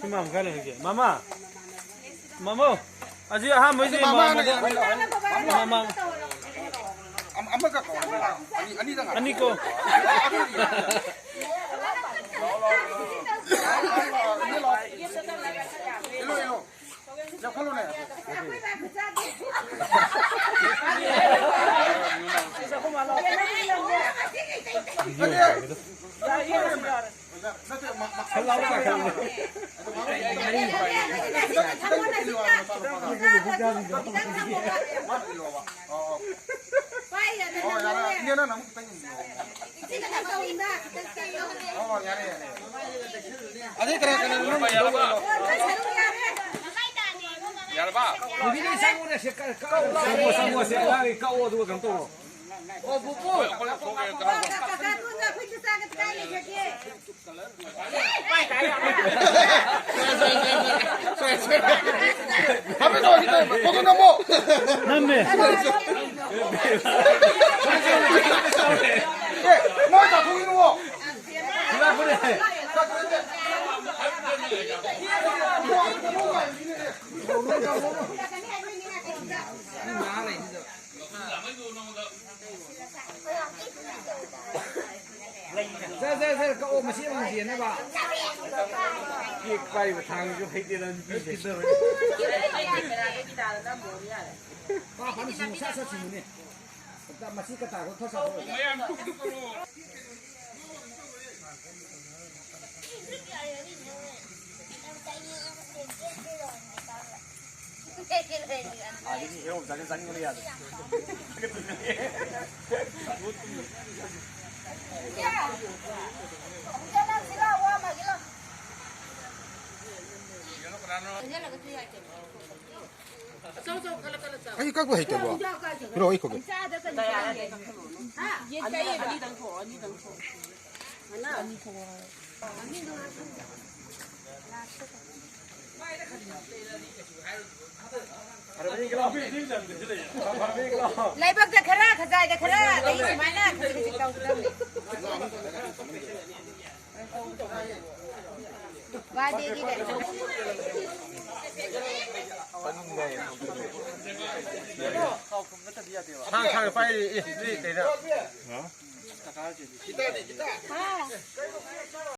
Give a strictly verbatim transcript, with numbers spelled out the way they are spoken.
ꯁꯤ ꯃꯥꯃ ꯈꯔ ꯂꯩꯔꯒꯦ꯫ ꯃꯥꯃ! ꯃꯥꯃꯣ! ꯑꯁꯤ ꯑꯍꯥꯟꯕꯩꯁꯦ ꯃꯥꯃꯥꯅ ꯃꯥꯃꯗ, ꯃꯥꯃꯥ꯫ ꯑꯃ-, ꯑꯃꯈꯛ ꯀꯧ꯫ ꯑꯅꯤ, ꯑꯅꯤꯗ ꯉꯥꯏ꯫ ꯑꯅꯤ ꯀꯣ꯫ ꯑꯗꯨꯗꯤ ꯌꯥꯔꯦ꯫ ꯏꯜꯂꯣ, ꯏꯜꯂꯣ꯫ ꯂꯧꯈꯠꯂꯣꯅꯦ꯫ ꯅꯠꯇꯦ, ꯃ-, ꯃ-, ꯈꯤꯇꯪ ꯏꯜꯂꯣ ꯍꯥꯏꯕ ꯃꯆꯥꯅꯨꯄꯥꯗꯣ꯫ ꯃꯥꯅ ꯏꯜꯂꯣꯕ꯫ ꯑꯣ, ꯑꯣ꯫ ꯑꯣ, ꯌꯥꯔꯦ꯫ ꯏꯅꯦ, ꯅꯪꯅ ꯑꯃꯨꯛ ꯈꯤꯇꯪ ꯏꯜꯂꯣ꯫ ꯑꯣ, ꯌꯥꯔꯦ, ꯌꯥꯔꯦ꯫ ꯑꯗꯩ ꯀꯅꯥ ꯀꯅꯥꯅꯣ ꯅꯪ ꯏꯜꯂꯣ? ꯌꯥꯔꯕ? ꯆꯪꯉꯣ, ꯆꯪꯉꯣ, ꯁꯦ, ꯀꯛ-, ꯀꯛ-, ꯆꯪꯉꯣ, ꯆꯪꯉꯣ, ꯁꯦ, ꯑꯉꯥꯡꯒꯤ ꯀꯛꯑꯣ, ꯑꯗꯨꯒ ꯀꯩꯅꯣ ꯇꯧꯔꯣ꯫ ꯑꯣ, ꯄꯨꯄꯨ꯫ ꯑꯩꯈꯣꯏ ꯂꯧꯊꯣꯛꯑꯒꯦ, ꯀꯩꯅꯣ꯫ ꯀꯀꯥ, ꯀꯀꯥ, ꯀꯀꯥ, ꯑꯩꯈꯣꯏ ꯆꯥꯛ ꯆꯥꯒꯗ꯭ꯔꯥ ꯀꯥꯏ ꯂꯩꯈ꯭ꯔꯒꯦ? ꯍꯥꯏꯐꯦꯠ ꯇꯧꯔꯁꯤ, ꯇꯧꯔꯁꯤ꯫ ꯐꯣꯇꯣ ꯅꯝꯃꯣ꯫ ꯅꯝꯃꯦ꯫ ꯑꯦ, ꯃꯣꯏ ꯇꯥꯊꯣꯛꯈꯤꯅꯨꯋꯣ꯫ ꯂꯥꯛꯄꯅꯦ꯫ ꯁꯦ, ꯁꯦ, ꯁꯦ, ꯀꯛꯑꯣ, ꯃꯁꯤ ꯑꯃꯨꯛ ꯌꯦꯟꯅꯕ꯫ ꯀꯦꯛ ꯄꯥꯏꯕ ꯊꯥꯡꯁꯨ ꯍꯩꯇꯦꯗ, ꯅꯨꯄꯤꯁꯦ꯫ ꯄꯥ ꯐꯥꯅ ꯁꯤꯡꯉꯨ, ꯁꯠ ꯁꯠ ꯁꯤꯡꯉꯨꯅꯦ꯫ ꯑꯝꯇ ꯃꯁꯤ ꯀꯇꯥꯗꯣ ꯈꯔ ꯆꯥꯊꯣꯛꯑꯣ꯫ ꯑꯗꯒꯤ ꯍꯦꯔꯣ ꯆꯥꯅꯤꯡ-, ꯆꯥꯅꯤꯡꯕꯅ ꯌꯥꯗ꯭ꯔꯦ꯫ ꯑꯩ ꯀꯛꯄ ꯍꯩꯇꯕ꯭ꯔꯣ? ꯄꯤꯔꯛꯑꯣ, ꯑꯩ ꯀꯛꯀꯦ꯫ ꯂꯥꯏꯕꯛꯇ ꯈꯔ, ꯈꯖꯥꯏꯗ ꯈꯔ, ꯑꯗꯩ ꯁꯨꯃꯥꯏꯅ ꯈꯖꯤꯛ ꯈꯖꯤꯛ ꯇꯧꯒꯗꯕꯅꯤ꯫ ꯋꯥꯗꯦꯗꯤ ꯀꯩꯅꯣ꯫ ꯁꯥꯡ ꯁꯥꯡ ꯄꯥꯏꯔꯤ, ꯑꯦ, ꯁꯤ ꯀꯩꯅꯣ? ꯍꯥ?